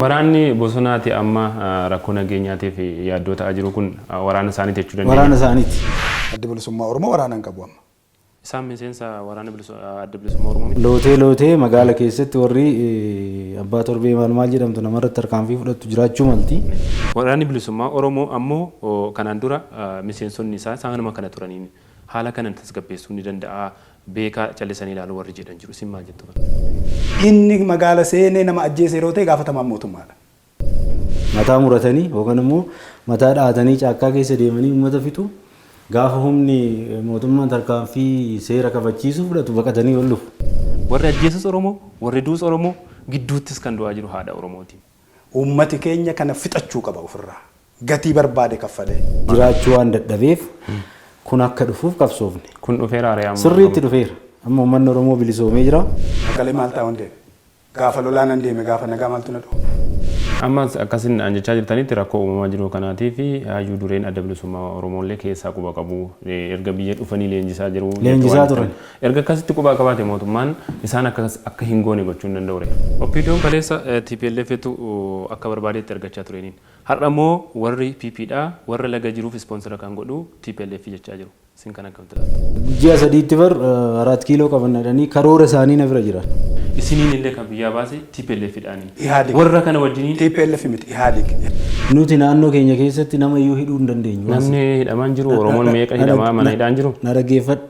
Waraanni bosonaati amma rakkoo nageenyaatiif yaaddoo ta'aa jiru kun waraana isaaniiti jechuu dandeenya. Waraana isaaniiti. Addi Bilisummaa Oromoo waraana hin qabu amma. Isaan miseensa waraana Adda Bilisummaa Oromoo miti. Lootee lootee magaala keessatti warri abbaa torbee maal maal jedhamtu namarratti tarkaanfii fudhattu jiraachuu malti. Waraanni Bilisummaa Oromoo ammoo kanaan dura miseensonni isaa isaanuma kana turaniin haala kanan tasgabbeessuu ni danda'a beekaa callisanii ilaaluu warri jedhan jiru. Isin maal jettu kana? Inni magaala seenee nama ajjeese yeroo ta'e gaafatamaan mootummaadha. Mataa muratanii yookaan immoo mataa dha'atanii caakkaa keessa deemanii uummata fixu. Gaafa humni mootummaan tarkaanfii seera kabachiisuu fudhatu baqatanii ol dhufu. Warri ajjeesus Oromoo, warri du'us Oromoo, gidduuttis kan du'aa jiru haadha Oromooti. Uummati keenya kana fixachuu qaba ofirraa. Gatii barbaade kaffalee. Jiraachuu waan dadhabeef kun akka dhufuuf qabsoofne. Kun dhufeeraa ree amma? Sirriitti dhufeera. Amma uummanni Oromoo bilisoomee jira. Maqalee maal taa'uun deeme? Gaafa lolaa nan deeme, gaafa nagaa maaltu na dhoowwa? Amma akka isin naan jechaa jirtanitti rakkoo uumamaa jiru kanaatiif Hayyuu Dureen Adda Bilisummaa Oromoo illee keessaa quba qabu. Erga biyya dhufanii leenjisaa jiru. Leenjisaa turan. Erga akkasitti quba qabaate mootummaan isaan akkas akka hin goone gochuu hin danda'u ree? OPDOn kaleessa TPLFtu akka barbaadetti argachaa tureeniin. Har'a immoo warri PP dha warra laga jiruuf ispoonsera kan godhu tplf jechaa jiru. Isin kana akkamitti ilaaltu? Ji'a sadiitti bar Araat Kiiloo qabanna jedhanii karoora isaanii na bira jira. Isiniin illee kan biyyaa baase tplf dhaani. Ihaadig. Warra kana wajjiniin. Tplf miti Ihaadig. Nuti naannoo keenya keessatti nama iyyuu hidhuu hin dandeenyu. Namni hidhamaa hin jiru Oromoon meeqa hidhamaa mana hidhaa hin jiru. Na dhaggeeffadhu.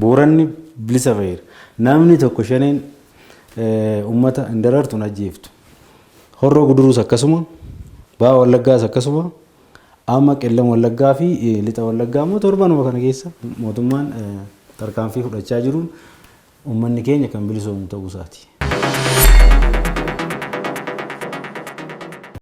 Booranni bilisa baheera. Namni tokko shaneen uummata hin darartu hin ajjeeftu. Horroo Guduruus akkasuma, Baha Wallaggaas akkasuma, amma Qellam Wallaggaa fi Lixa Wallaggaa immoo torbanuma kana keessa mootummaan tarkaanfii fudhachaa jiruun uummanni keenya kan bilisoomu ta'uu isaati.